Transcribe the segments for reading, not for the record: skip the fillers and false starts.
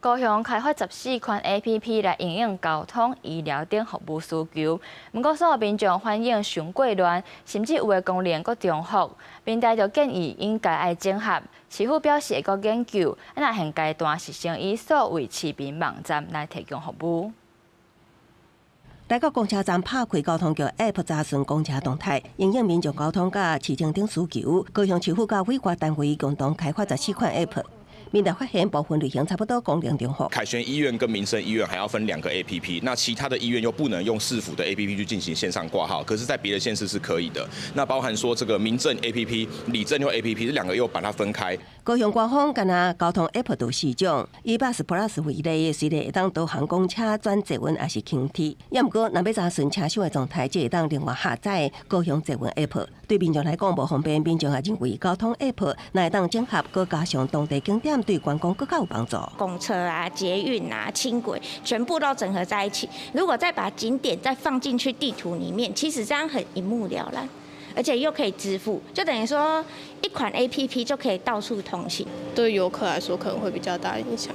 高雄開發14款 APP 來應用交通、醫療等服務需求，毋過所有民眾反應傷過亂，甚至有的功能閣重複。民代就建議應該愛整合，市府表示會閣研究，啊，若現階段是先以數位市民網站來提供服務。來到公車站拍開交通局 App 查詢公車動態，應用民眾交通佮市政等需求。高雄市府佮委託單位共同開發十四款 App。民代發現部分類型差不多功能重複。凱旋醫院跟民生醫院還要分兩個 APP，那其他的醫院又不能用市府的 APP 去進行線上掛號，可是，在別的縣市是可以的。那包含說這個民政 APP、里政又 APP，這兩個又把它分開。高雄官方干焦交通 App 就四種，以 Bus Plus 為例，雖然會當導航公車、轉捷運抑是輕鐵，也毋過若欲查詢車廂的狀態，才會當另外下載高雄捷運 App。對民眾來講無方便，民眾也認為交通 App 若會當整合，閣加上當地景點，對觀光閣較有幫助。公車啊、捷運啊、輕軌全部都整合在一起。如果再把景點再放進去地圖裡面，其實這樣很一目了然，而且又可以支付，就等於說一款 APP 就可以到處通行。對遊客來說可能會比較大影響。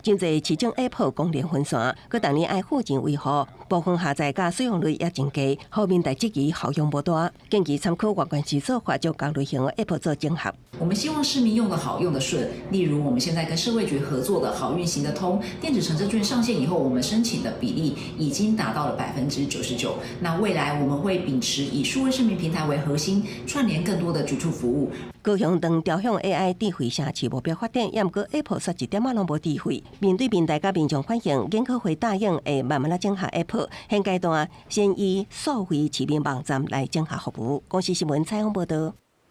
真濟市政 App 功能分散，閣逐年愛付錢維護，部分下載佮使用率也真低，予民代質疑效用無大。建議參考外縣市做法，將仝類型的 App 做整合。我們希望市民用得好，用得順。例如，我們現在跟社會局合作的好運行得通電子乘車券上線以後，我們申請的比例已經達到了99%。那未來我們會秉持以數位市民平台為核心，串聯更多的局處服務。高雄當調向 AI 智慧城市目標發展，也毋過 App 煞一點仔攏無智慧。面對民代佮民眾反映，研考會答應會慢慢仔整合 App，現階段先以數位市民網站來整合服務。公視新聞採訪報道。